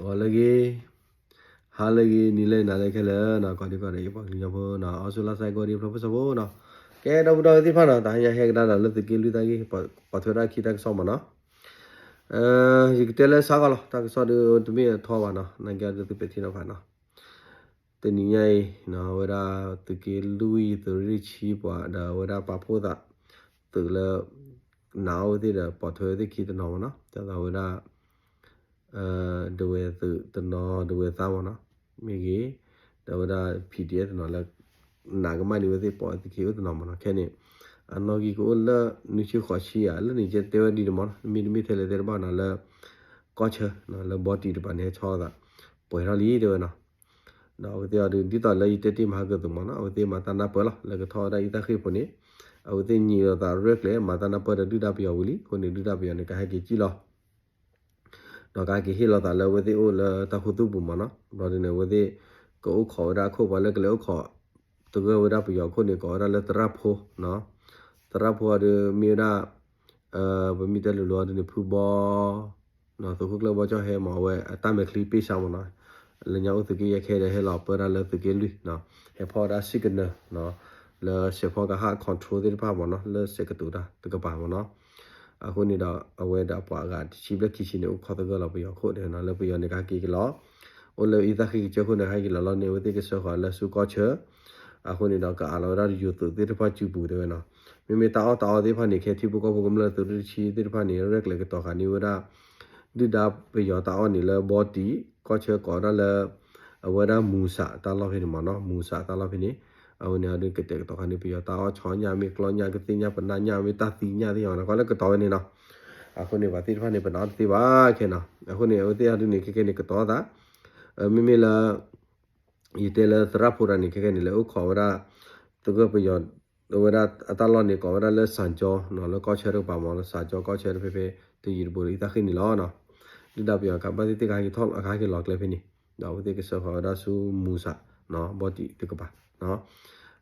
ဂီၤလၢအဂ့ၤ, ဟါလၢအဂ့ၤ, နံၤလၢအဂ့ၤ, နၤလၢခဲလၢာ်နီၤ, ကိးဒံကိးဒဲး ယပှၤကလုာ်ကညီဖိနီၤ, အီစထြ့လယါ ကီၢ်ဒံဖျၢၣ်ဖိစၢဖှိၣ်နီၤ, ကဲ ဒီပုၢ်ဒီဝဲၢ်သ့ၣ်တဖၣ်နီၤ, တဟါညါဟဲကဒါဒီးလၢသုးက့လွံၢ်သၣ်ဂ့ၢ် ပှၤထွဲဒၣ်ခံတၢ်ကစီၣ်မးနီၤ, ယကတဲလၢစးဂီၤလီၤ, တၢ်ကစီၣ်ဒီးတမ့ၢ်အထီဘၣ်နီၤ, နာ်က့ဒီးသုပဲာ်ထံနီၤဖးနီၤ, တနံၤညါအံၤ အဝဲဒၣ်သုးက့လွံၢ်သုးရ့ၣ်ဆံပှၤဒီးအဝဲဒၣ်ပာ်ဖှိၣ်သး သုးလၢ နာ်အီၤဝဲသ့ၣ်ဒီးပိာ်ထွဲဝဲသ့ၣ်ခံတနီၤမးနီၤ, ဒ်သိးအဝဲဒၣ် ဒဝဲၢ်သုးတနီၤ ဒဝဲၢ်သါမးနီၤ, မ့ၢ်ဂ့ၤ, ဒီးအဝဲဒၣ် P D F တနီၤလၢ နာ်ကမၣ်န့ၣ်ဝဲသ့ၣ်ပိာ်ဝဲသုးက့အိၣ်တနီၤမးနီၤ, ခဲန့ၣ် အနီၣ်ဂံၢ်ကအိၣ်လၢနွံဆံဃိးဆံဧါ, လၢန့ၣ်ကတဲဝဲဒ်န့ၣ်မးနီၤ, မ့တမ့ၢ်ထဲလဲၣ်တဲတဘၣ်နီၤ, လၢကီၢ်ဆၢ လၢဘီတံၢ်တပၤန့ၣ် ဟဲဆီသး ပှဲၤထီၣ်လံတဲဝဲနီၤ, ဒီးအဝဲသ့ၣ်အီၤဒုး ဒ်သိးလၢယတဲတ့ၢ်မၤဟးဂီၤအသိးမးနီၤ, အဝဲသ့ၣ်မၤတၢ်နၢ်ပၢၢ်လီၤ, လၢကထီၣ်ဝဲဒၣ်အံသၣ်ဃ့ၢ်ဖိန့ၣ်, အဝဲသ့ၣ်ညံးလိာ်သးရဲၣ်ကျဲၤ မၤတၢ်နၢ်ပၢၢ်ဒီးဒုၣ်ဒါပယီၤဝံၤလံ, အဃိန့ၣ် ဒုၣ်ဒါပယီၤန့ၣ် ကဟဲက့ၤစံၣ်လီၤ ဒီးကဟဲက့ၤဟ့ၣ်လိာ်သးလၢအဝဲသ့ၣ်အိၣ်လၢတၢ်ခူသူၣ်ပူၤမးနီၤ, ဘျီဒ်န့ၣ် အဝဲသ့ၣ် ကအိၣ်ခိးဝဲဒၣ်အခိၣ်ပှၤလၢကလဲၤအိၣ်ခိး သဂၢၢ်ဝဲဒၣ်ပယီၤအခိၣ်န့ၣ် ကိးဝဲဒၣ်လၢသရၣ်ဖိ, သရၣ်ဖိအီၤဒုးမ့ၢ်ဝဲဒၣ် ပမ့ၢ်တဲလိၤလိၤအီၤဒ်န့ၣ် ဖုဘီ သုးခိၣ်ကျၢၢ်ဘီကၠီၣ်ဟဲမး အဝဲအတၢ်မဲာ်ချံပ့ၢ်ဆါမးနီၤ, လၢညါအိၣ်သုးက့ယဲၢ်ခဲဒီး ဟဲလီၤပၢတၢ်လၢသုးက့လွံၢ်, ဟဲဖီၣ်ဝဲဒၣ် signal လၢစဲးဖီကဟၣ် control သ့ၣ်တဖၣ်မးနီၤ, လၢစဲးကတိၤတၢ်တကပၤမးနီၤ, အဃိန့ၣ်ဒီး အဝဲဒီးအပှၤအဂၤတဆံဘျဲၣ်ခံဆံန့ၣ် အိၣ်ခိးသဂၢၢ်လီၤပယီၤခိၣ်န့ၣ်နီၤ, လၢပယီၤန့ၣ်ကဟဲက့ၤက့ၤလီၤ, အိၣ်လၢအံသၣ်ဃ့ၢ်ကစၢၢ်ခိၣ်န့ၣ် ဟဲက့ၤလီၤလီၤန့ၣ် အဝဲသ့ၣ်ကဆှၢဃီၤလၢဆူကီၢ်ဆၢ အဃိန့ၣ်ဒီး ကအးလီၤဝဲဒၣ်ယိၤသုးသ့ၣ်တဖၣ်စုပူၤတဲဝဲနီၤ, မ့မ့ၢ်တၢ်အီၣ်တၢ်အီသ့ၣ်တဖၣ်န့ၣ် ခဲထံဖိကီၢ်ဖိကမျၢၢ်သုးရ့ၣ်တဆံသ့ၣ်တဖၣ်န့ၣ် ရဲၣ်ကျဲၤကတီၤဃာ်န့ၢ်ဝဲဒၣ် ဒုၣ်ဒါပယီၤတၢ်အီၣ်န့ၣ်လၢဘီတံၢ် ကီၢ်ဆၢကိးဒၣ်လၢ အဝဲဒၣ်မူၤစးတၢ်လီၢ်ဖဲန့ၣ်မးနီၤ, မူၤစးတၢ်လီၢ်ဖဲန့ၣ်, အဝဲန့ၣ်အဒုးကတဲာ်ကတီၤဃာ်န့ၢ်ပယီၤတၢ်အီၣ်ဆီညၣ် မ့ၢ်ကျီညၣ်ကသ့ၣ်ညၣ်ပနၢ်ညၣ် မ့ၢ်တၢ်သံညၣ်သ့ၣ်ညါနီၤ, ကွၢ်လၢကတီၤဝဲန့ၣ်နီၤ, အဃိန့ၣ် ပှၤသ့ၣ်တဖၣ်န့ၣ် ပနာ်အီၤတသ့ဘၣ်ခဲနီၤ, အဃိန့ၣ် အဝဲသ့ၣ်အဒုးန့ၣ် ခဲခဲန့ၣ် ကတီၤသး မ့မ့ၢ်လၢ ယတဲလၢသရၣ်ဖိတဂၤန့ၣ် ခဲခဲန့ၣ် လဲၤအိၣ်ခိးဝဲဒၣ် သဂၢၢ်ပယီၤ အဝဲဒၣ်အတၢ်လီၢ်န့ၣ် ကိးဝဲဒၣ်လၢစၣ်ကၠီနီၤ, လၢကီၢ်ဆၢတကပၤမးနီၤ, စၣ်ကၠီကီၢ်ဆၢတဖဲဖဲ တယံၤတဘူးဒီးအံသၣ်ဃ့ၢ်န့ၣ်လီၤနီၤ, ဒုၣ်ဒါပယီၤကဘၣ်သ့ၣ်သ့ၣ်ကဟဲက့ၤထီၣ် ကဟဲက့ၤလီၤကျဲဖဲန့ၣ်, ဒီးအဝဲသ့ၣ်ကဆှၢဃီၤဝဲဒၣ်ဆူမူၤစး ဘီတံၢ်တကပၤ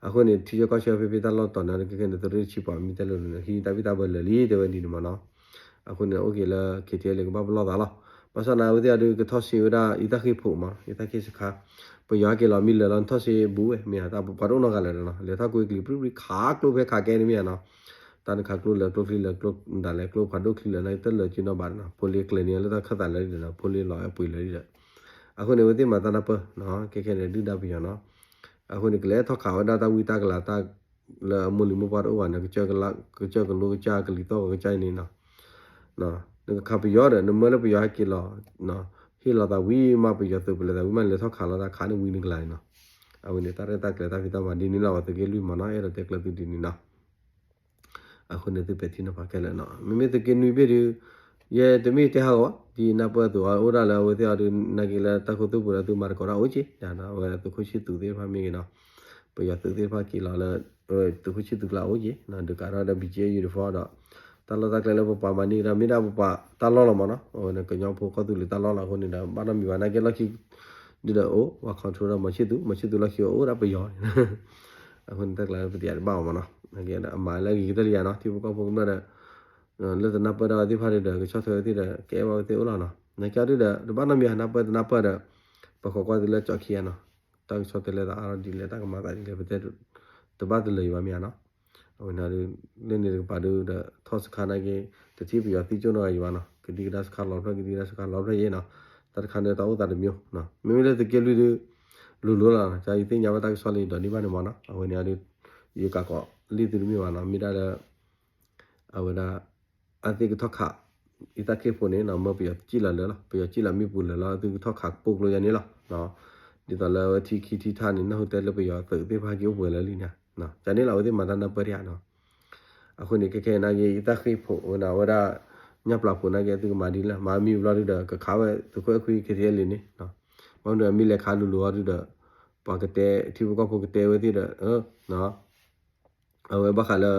အဃိန့ၣ် ထံဆၢကီၢ်ဆၢဖဲဖဲတၢ်လီၢ်တတီၤန့ၣ် ခဲခဲန့ၣ် သုးရ့ၣ်တဆံပှၤမ့ၢ်တဲလိၤလိၤန့ၣ် ဟံးတၢ်ဘံၣ်တၢ်ဘၢလၢာ်လံ တဲဝဲဒ်န့ၣ်မးနီၤ, အဃိန့ၣ် အိၣ်က့ၤလၢ K T L ကဘၣ်ပလီၢ်သးလီၤ, ဘၣ်ဆၣ်သနာ်က့အဝဲသ့ၣ်အဒုးကထီၣ်စ့ဝဲဒၣ် အံသၣ်ဃ့ၢ်ဖိမး အံသၣ်ဃ့ၢ်စခါ, ပယီၤဟဲက့ၤလီၤမ့ၢ်လၢာ်လီၤ နထီၣ်စ့ဘူးဝဲ မ့ၢ်ဧါ တၢ်ပှၤတအိၣ်နီတဂၤလၢာ်ဒီးနီၤ, လဲၤထီၣ်ကွံာ်ကလံၤပြံပြံခးကျိဖဲခးကဲန့ၣ်မ့ၢ်ဧါနီၤ, တၢ်နခးကျိလၢာ်ကျိချံလၢာ်ကျိဒၣ်လဲာ်ကျိဖးဒိၣ်ချံလၢာ် နတၢ်လၢာ်က့နီတဘၣ်နီၤ, ဖိလ့ကျဲၤန့ၢ်လၢတၢ်ခၢၣ်သးလၢာ်ဒီး ဖိလ့လီၤအပှ့ၤလၢာ်ဒီး, အဃိန့ၣ် အဝဲသ့ၣ်မၤတၢ်နၢ်ပၢၢ်နီၤ, ခဲခဲန့ၣ် ဒုၣ်ဒါပယီၤနီၤ, အဃိန့ၣ် ကလဲၤထီၣ်ခးဝဲဒၣ်တၢ်ဝံတၢ်ကလၤတၢ် လၢအမိၢ်လံၤမိၢ်ပှၢ်တအိၣ်ဘၣ်န့ၣ် ကစၢၢ်ကလိကစၢ်ကလံၤသီၣ်ကစၢ်အံၤန့ၣ်နီၤ, နကခးပယီၤဒီး နမၢလၢပယီၤဟဲက့ၤလီၤ, ဟ့ၣ်လီၤသးဝံၤမး ပယီၤသုးပလဲၤသးဝံၤမး လဲၤထီၣ်ခးလီၤတၢ်ခးန့ၣ်ဝံၤနကလၤန့ၣ်နီၤ, အဝဲန့ၣ် တၢ်ရဲၣ်တၢ်ကျဲၤတၢ်ဖံးတၢ်မၤဒ်န့ၣ်လီၤ ပှၤသုးက့လွံၢ်မးနီၤ အဲၣ်ဒိးတဲကျၢၤသုဒ်န့ၣ်နီၤ အဃိန့ၣ် သုပဲာ်ထံနီၤဖးခဲလၢာ်နီၤ, မ့မ့ၢ်သုးက့နွံဘ့ၣ်ဒုး ယဲတမ့ၢ်တဲဟးဂီၤဘၣ် ဒ်နၢ်ပၢၢ်အသိး အိၣ်ဒၣ်လၢအဝဲသ့ၣ်အီၤဒုး နာ်က့လၢတၢ်ခူသူၣ်ပူၤဒီးသုမၤတကိးတၢ်အိၣ်က့ၤ, အဝဲသုးခိၣ်ဆံၣ်သူးသ့ၣ်တဖၣ်မ့ၢ်ဂ့ၤနီၤ, ပယီၤသုးသ့ၣ်တဖၣ်က့ၤလီၤလၢ သုးခိၣ်ဆံၣ်သူးကျါအိၣ်က့ၤ, ဒုးကးထီၣ်ဒီး ဘံၣ်ကၠ့ uniform ဒီး တၢ်လီၢ်တၢ်ကျဲလၢပပှၤမၤန့ၢ်ကဒါ မ့ၢ်ဒၣ်ပပှၤတၢ်လီၢ်လီၤမးနီၤ, အဝဲန့ၣ် ကညီဖိကီၢ်သူလ့ၤတၢ်လီၢ်လီၤ အဃိန့ၣ်ဒီး ဘၣ်နီတမံၤဘၣ် နာ်က့လီၢ်ခံ ဒုးဒီးအိၣ် ပှၤ control ဒီးမီၤဆံၣ်သူး မီၤဆံၣ်သူးလီၢ်ခံအိၣ်ဒၣ်ပယီၤန့ၣ် အဃိန့ၣ် တၢ်ကျါပတယၤတဘၣ်အီၤမးနီၤ, အမၤလၢအဂ့ၤကတၢၢ်လံယၤနီၤ ထံဖိကီၢ်ဖိကမျၢၢ်ဒီး လၢတနၢ်ပၢၢ်ဒၣ်ဝဲသ့ၣ်တဖၣ်ဒီး ကဆီၣ်ထွဲဝဲသ့ၣ်ဒီး ကအဲၣ်ဘၣ်ဝဲသ့ၣ်အိၣ်လီၤနီၤ, နာ်က့ဒုးဒီး တဘၣ်နီတမံၤ နၢ်ပၢၢ်တနၢ်ပၢၢ်ဒီး ပခိးကွၢ်သုလၢကၠီခံဂၤနီၤ, တၢ်ကဆီၣ်ထွဲလဲၤသးအါထီၣ်ဒ်လဲၣ် တၢ်ကမၤသးဒ်လဲၣ် ပတဲ တဘၣ်တလၢာ်ယံၤဘၣ်မ့ၢ်ဧါနီၤ, အဝဲန့ၣ်ဒုး လၢန့ၣ်တကပၤဒုးဒီး ထီၣ်စခါနာ်က့ တထံၣ်ပယီၤသံကၠိၣ်နီတဂၤယံၤဘၣ်နီၤ, ကဒံကဒါစခါလီၤဖျၢၣ် ကဒံကဒါစခါလီၤဖျၢၣ်ယဲနီၤ, တၢ်တခါန့ၣ် တၢ်အိၣ်သးတမံၤနီၤ, မ့မ့ၢ်လၢသုးက့လွံၢ်ဒုး လိၤလိၤလီၤနီၤ, ယသ့ၣ်ညါဘၣ်တၢ်ကစီၣ်လၢယဒိးန့ၢ်ဘၣ်န့ၣ်မးနီၤ, အဝဲန့ၣ်ဒုး ယကးကိးလံသုတမ့ၢ်ဘၣ်နီၤ, မ့ၢ်ဒၣ်လၢ အဝဲဒၣ် အဝဲသ့ၣ်ကထီၣ်ခး အံသၣ်ခ့ၣ်ဖိန့ၣ်နီၤ, မၢပယီၤစံၣ်လီၤလၢာ်လီၤ, ပယီၤစံၣ်လီၤမ့ၣ်ပူၤလၢာ်လီၤ, အဝဲသ့ၣ်ကထီၣ်ခးပိာ်ကျိယါန့ၣ်လီၤ, ဒ်သိးလၢအဝဲထံခံထံထၣ်န့ၣ် နၢ်ဟူတဲလၢပယီၤသုးသ့ၣ်တဖၣ်က့ၤအိၣ်ပှဲၤလၢာ်လံန့ၣ်, ကန့ၣ်လီၤ အဝဲသ့ၣ်မၤတၢ်နၢ်ပၢၢ်တယၤနီၤ, အဃိန့ၣ် ခဲခဲနာ်က့ အံသၣ်ခ့ၣ်ဖိဝဲဒၣ် အဝဲဒၣ် ညၣ်ပျၢ်ဖိနာ်က့ အသုကမၤဒ်လဲၣ်, မၤမံၤဘျီဒုးဒီး ကခးဝဲသုးခိၣ်အဲၣ်ခွံ ခဲထံအဲလံန့ၣ်, ဘၣ်မနုၤအမ့ၢ်လဲၤခးလိၤလိၤအီၤဒုးဒီး ပှၤကတဲ ထံဖိကီၢ်ဖိကတဲဝဲသ့ၣ်ဒီး အဝဲဘၣ်ဃးလၢ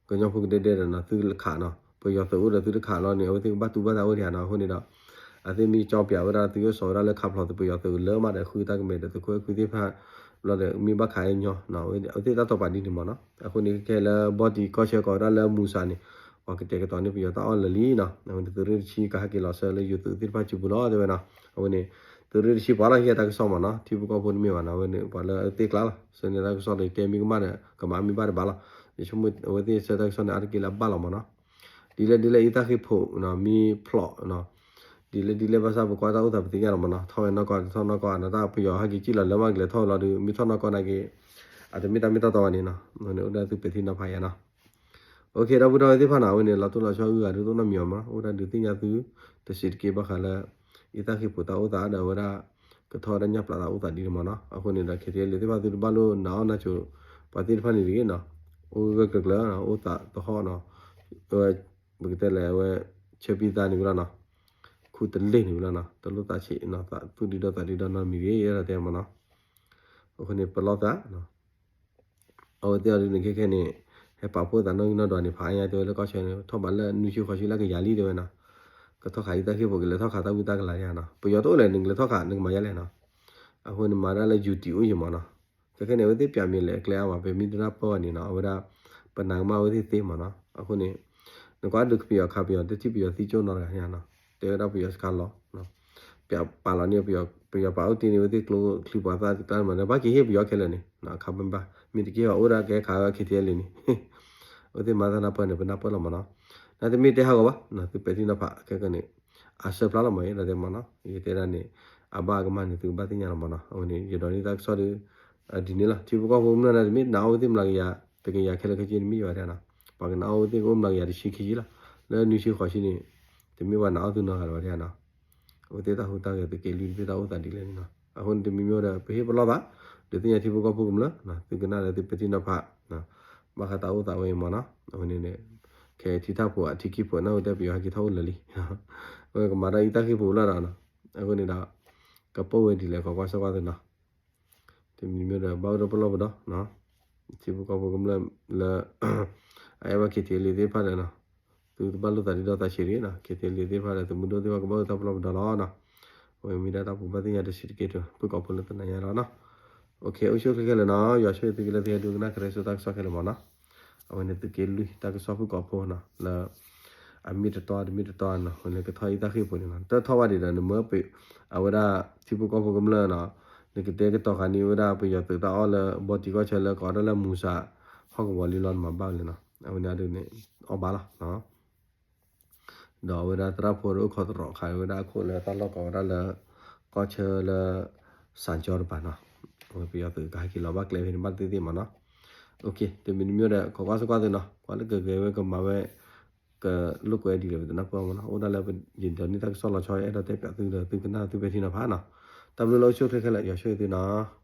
ကညီဖိကဒဲဒဲဒီးနီၤ သုတခးနီၤ, ပယီၤသုးအိၣ်ဒီးသုတခးလီၤန့ၣ် အဝဲသ့ၣ်ကဘၣ်တူၢ်ဘၣ်တၢ်အိၣ်ဒံးဧါနီၤ, အဃိန့ၣ်ဒီး အသ့ၣ်မ့ၢ်ကၠီပၠးဝဲဒၣ်သုကစီၣ်ဝဲဒၣ်လၢခးဖျိးသုးပယီၤသုးလၢမးဒီး ဃုတၢ်ကမဲာ်ဒီးသုးခိၣ်အဲၣ်ခွံသ့ၣ်တဖၣ် ဘျီဒီးမ့ၢ်ဘၣ်ခးအဲၣ်ညီ အဝဲသ့ၣ်တၢ်တိာ်ပာ်ဒ်န့ၣ်မးနီၤ, အဃိန့ၣ် ခဲခဲလၢဘီတံၢ်ကီၢ်ဆၢကိးဝဲဒၣ်လၢမူၤစးန့ၣ် ပှၤကတဲာ်ကတီၤန့ၢ်ပယီၤတၢ်အီၣ်လၢာ်လံနီၤ. အဝဲန့ၣ်သုးရ့ၣ်တဆံကဟဲက့ၤလီၤဆၢလၢယိၤသုးသ့ၣ်တဖၣ်စုပူၤလီၤ တဲဝဲနီၤ. အဝဲန့ၣ် သုးရ့ၣ်တဆံပှၤလီၤဟံးအတၢ်ကစီၣ်မ့ၢ်နီၤ. ထံဖိကီၢ်ဖိတမ့ၢ်ဘၣ်နီၤ. အဝဲန့ၣ်ပှၤလၢအသ့ၣ်ကျါလီၤ. ဆၢန့ၢ်တၢ်ကစီၣ်ဒီး တဲမ့ၢ်ကမၣ်ဒီး ကမၤမ့ၢ်ဘၣ်တဘၣ်လီၤ. ယဆိကမိၣ်အဝဲသ့ၣ်ဆၢတၢ်ကစီၣ်န့ၣ် အါတက့ၢ်လၢအဘၣ်လီၤမ့ၢ်နီၤ. ဒ်လဲၣ်ဒ်လဲၣ် အံသၣ်ဃ့ၢ်ဖိနီၤ မ့ၢ်ဖျိးနီၤ ဒ်လဲၣ်ဒ်လဲၣ် ဘၣ်ဆၣ်ပကွၢ်တၢ်အိၣ်သးပသ့ၣ်ညါလီၤမ့ၢ်နီၤ. ထီၣ်ဝဲနီၢ်ကီၢ် တထီၣ်နီၢ်ကီၢ်နီၤ. တၢ်ပယီၤဟဲက့ၤကံၣ်လီၤလၢမ့ၢ်ကလဲၤထီၣ်ဝဲလီၤဒီး မ့ၢ်ထီၣ်နီၢ်ကီၢ်နာ်က့ အတမ့ၢ်တၢ်မ့ၢ်တၢ်တီဘၣ်န့ၣ်နီၤ. အိၣ်ဒီးသုးပဲာ်ထံနီၤဖးယၤနီၤ. အိၣ်ခ့ဒီပုၢ်ဒီဝဲၢ်သ့ၣ်တဖၣ်နီၤ အဝဲန့ၣ် လီၤတိၢ်လီၤဆီဂုၤဂၤဒုးတအိၣ်နီတမံၤအီၤမ့ၢ်နီၤ. အိၣ်ဒၣ်ဒုးသ့ၣ်ညါသု တစဲးတက့ဘၣ်ဃးလၢ အံသၣ်ဃ့ၢ်ဖိတၢ်အိၣ်သးဒီးအဝဲဒၣ် ကထီၣ်ဝဲဒၣ်ညၣ်ပျးသးအိၣ်သးဒ်န့ၣ်မ့ၢ်နီၤ. အဃိန့ၣ်ဒီး ခဲတံလံၤသ့ၣ်တဖၣ် သုတဘၣ်လိၣ်နာ်အီၣ်နာ်ဆိး ပှၤသ့ၣ်တဖၣ်န့ၣ်တဂ့ၤနီၤ. အိၣ်ဂၢၢ်ကျၢၤကျၢၤနီၤ အိၣ်သးသဟီၣ်နီၤ. အဝဲ ပကတဲလဲၣ် အဝဲ ဆၢပံသးန့ၣ်ဝံၤလီၤနီၤ. ခူတလ့ၢ်န့ၣ်ဝံၤလီၤနီၤ. တလိၣ်သးဆံးနီၤ သးသူၣ်ဒံဒီသးဒံဒီနီတမံၤတဂ့ၤ အဲၣ်ဒိးတဲမ့ၢ်နီၤ. အဃိန့ၣ် ပလီၢ်သး အဝဲသ့ၣ်အီၤဒ်န့ၣ်ခဲခဲန့ၣ် ဟဲပာ်ဖှိၣ်သးနီၣ်ဂံၢ်နီၣ်ဒွးန့ၣ် ဖးအါညါတဲဝဲလၢကီၢ်ဆၢန့ၣ် ထီၣ်ဘးလၢနွံဆံဃိးဆံလၢကယၤလံတဲဝဲနီၤ. ကထီၣ်ခးအံသၣ်ဃ့ၢ်ဖိ ကလဲၤထီၣ်ခးတၢ်ဝံတၢ်ကလၤယါနီၤ. ပယီၤတအိၣ်လဲၣ် နကလဲၤထီၣ်ခး နကမၤယါလဲၣ်နီၤ. အဃိန့ၣ်မၤဒၣ်လၢ ယူၤတံၤ အိၣ်ယံၤမ့ၢ်နီၤ. ခဲခဲန့ၣ် အဝဲသ့ၣ်ပျးမ့ၢ်လဲၤအကျဲအါမး ပမ့ၢ်တနၢ်ပၢၢ်ဘၣ်န့ၣ်နီၤ အဝဲဒၣ် ပနာ်ကမၣ်အဝဲသ့ၣ်သ့မ့ၢ်နီၤ. အဃိန့ၣ် နကွၢ်ဒုးကပယီၤခးပယီၤ တထံၣ်ပယီၤသံကၠိၣ်နီတဂၤန့ၣ်နီၤ. တဲဝဲဒၣ်ပယီၤစခါလီၤ ပာ်လီၤန့ၣ် ပယီၤပာ်အိၣ်တ့ၢ်န့ၣ် အဝဲသ့ၣ်ကျိချံပှၤသၣ်တကျါမး ဘၣ်က့ၤဟ့ၣ်ပယီၤခဲလၢာ်န့ၣ် ခးဘၣ်ဘၣ် မ့ၢ်တက့ၢ်ဘၣ် အိၣ်ဒၣ်ကဲခးဝဲ ခဲတံလံၤန့ၣ် အဝဲသ့ၣ်မၤတၢ်နၢ်ပၢၢ်န့ၣ် ပနၢ်ပၢၢ်လီၤမ့ၢ်နီၤ. နတမ့ၢ်တဲဟးဂီၤဘၣ် သုပဲာ်ထံနီၤဖးခဲကနံၣ် အဆၢဖျါလီၤမ့ၢ် ယဲဒၣ်တဲမ့ၢ်နီၤ ယကတဲဒၣ်န့ၣ် အဘၣ်အကမၣ်န့ၣ် သုကဘၣ်သ့ၣ်ညါလီၤမ့ၢ်နီၤ. အဝဲန့ၣ် ယဒိးန့ၢ်တၢ်ကစီၣ်ဒီး ဒ်န့ၣ်လီၤ. ထံဖိကီၢ်ဖိကမျၢၢ်န့ၣ် တမ့ၢ်နာ်အီၣ်ဝဲသ့ၣ်မျးကယၤ တကယၤခဲလၢာ်ခဲဆ့န့ၣ်မ့ၢ်ယၤဘၣ်တဲနီၤ. ပှၤကနာ်အီၣ်ဝဲသ့ၣ်ကအိၣ်မျးကယၤတဆံခံဆံလီၤ. လၢနွံဆံဃိးဆံန့ၣ် တမ့ၢ်ပှၤနာ်အီၣ်သုနီတဂၤလၢၤဘၣ်တဲနီၤ. အဝဲသ့ၣ်တၢ်ဟူးတၢ်ဂဲၤသုးက့လွံၢ်သ့ၣ်တၢ်အိၣ်သးဒ်လဲၣ်န့ၣ်နီၤ. အဃိန့ၣ်တမံၤမ့ၢ်ဒီး ပဟ့ၣ်ပလီၢ်သး ဒုးသ့ၣ်ညါထံဖိကီၢ်ဖိကမျၢၢ် သုကနၣ်လၢသုပဲာ်ထံနီၤဖး ဘၣ်ဃးတၢ်အိၣ်သးဝဲအံၤမ့ၢ်နီၤ. အဝဲန့ၣ် ခဲထံထၣ်ဖိအထံခံဖိနီၤ ဝဲတဲပယီၤဟဲက့ၤထီၣ်အိၣ်လၢာ်လံ အဝဲကမၤတၢ်အံသၣ်ဃ့ၢ်ဖိလီၤဒီးနီၤ. အဃိန့ၣ်ဒီး ကပိာ်ဝဲဒ်လဲၣ် ခိးကွၢ်ဆိကွၢ်သုနီၤ. တမံၤမ့ၢ်ဒီး ဘၣ်အိၣ်ဒီးပလီၢ်ပဒီ ထံဖိကီၢ်ဖိကမျၢၢ်လၢ အအဲၣ်ဘၣ် ခဲထံလံၤသ့ၣ်တဖၣ်ဒီးနီၤ သုတဘၣ်လိၣ်သးဒံးဒီးသးဆံးတဂ့ၤနီၤ. ခဲထံလံၤသ့ၣ်တဖၣ်ဒီး သုးမုၢ်ဒိၣ်သ့ၣ်တဖၣ်ကဘၣ်အိၣ်တၢ်ပလီၢ်ပဒီလီၤနီၤ. အဝဲမ့ၢ်ဒၣ်တၢ်ပူၤဘၣ်သ့ၣ်ညါတဆံးတက့ၢ် ဖုၣ်ကိာ်ဖိလၢတနၤညါလီၤနီၤ. အိၣ်ဆူၣ်အိၣ်ချ့ခဲလၢာ်နီၤ ယွၤဆိၣ်ဂ့ၤသုကလၢသုဟဲဒိကနၣ်ကရၢစၢတၢ်ကစီၣ်ခဲလၢာ်မ့ၢ်နီၤ. အဝဲန့ၣ်သုးက့လွံၢ်တၢ်ကစီၣ်ဖုၣ်ကိာ်ဖိနီၤ လၢ အမ့ၢ်တတီတမ့ၢ်တတီနီၤ လၢကထီၣ်အံသၣ်ဃ့ၢ်ဖိန့ၣ်နီၤ တထီၣ်ဘၣ်ဒံးဒီး နမ့ၢ်ပ အဝဲဒၣ်ထံဖိကီၢ်ဖိကမျၢၢ်နီၤ နကတဲကတီၤဃာ်န့ၢ်ဝဲဒၣ်ပယီၤသုးတၢ်အီၣ်လၢဘီတံၢ်ကီၢ်ဆၢလၢကအိးထီၣ်လၢမူၤစး ဟီၣ်ကဝီၤလံလီၤ နမၤဘၣ်လံနီၤ အဝဲန့ၣ်ဒ်န့ၣ် အီၣ်ဘၣ်လီၤ. ဒီးအဝဲဒၣ်သရၣ်ဖိတအိၣ်ခိးသရိးဃာ်ဝဲဒၣ်အခိၣ်လၢတၢ်လီၢ်ကီးဝဲဒၣ်လၢ ကီၢ်ဆၢလၢ စၣ်ကၠီတပၤနီၤ အဝဲပယီၤသုးကဟဲက့ၤလီၤဘၣ်ကျဲဖဲန့ၣ်ဘၣ်သ့ၣ်သ့ၣ်မ့ၢ်နီၤ. တမံၤတမံၤဒီး ခိးကွၢ်ဆိကွၢ်သုနီၤ ကွၢ်လၢကဂဲၤဝဲကမၤဝဲ ကလိာ်ကွဲဒ်လဲၣ်ပတနၢ်ပၢၢ်မ့ၢ်နီၤ အိၣ်ဒၣ်လၢယဒိးန့ၢ်တၢ်ကစီၣ်လီၤဆီ အဲၣ်ဒိးတဲပၠးသုဒီးသုကနၣ်သုပဲာ်ထံနီၤဖးနီၤ. တၢ်ဘျုးလၢအိၣ်ဆူၣ်အိၣ်ချ့ခဲလၢာ် ယွၤဆိၣ်ဂ့ၤသုနီၤ.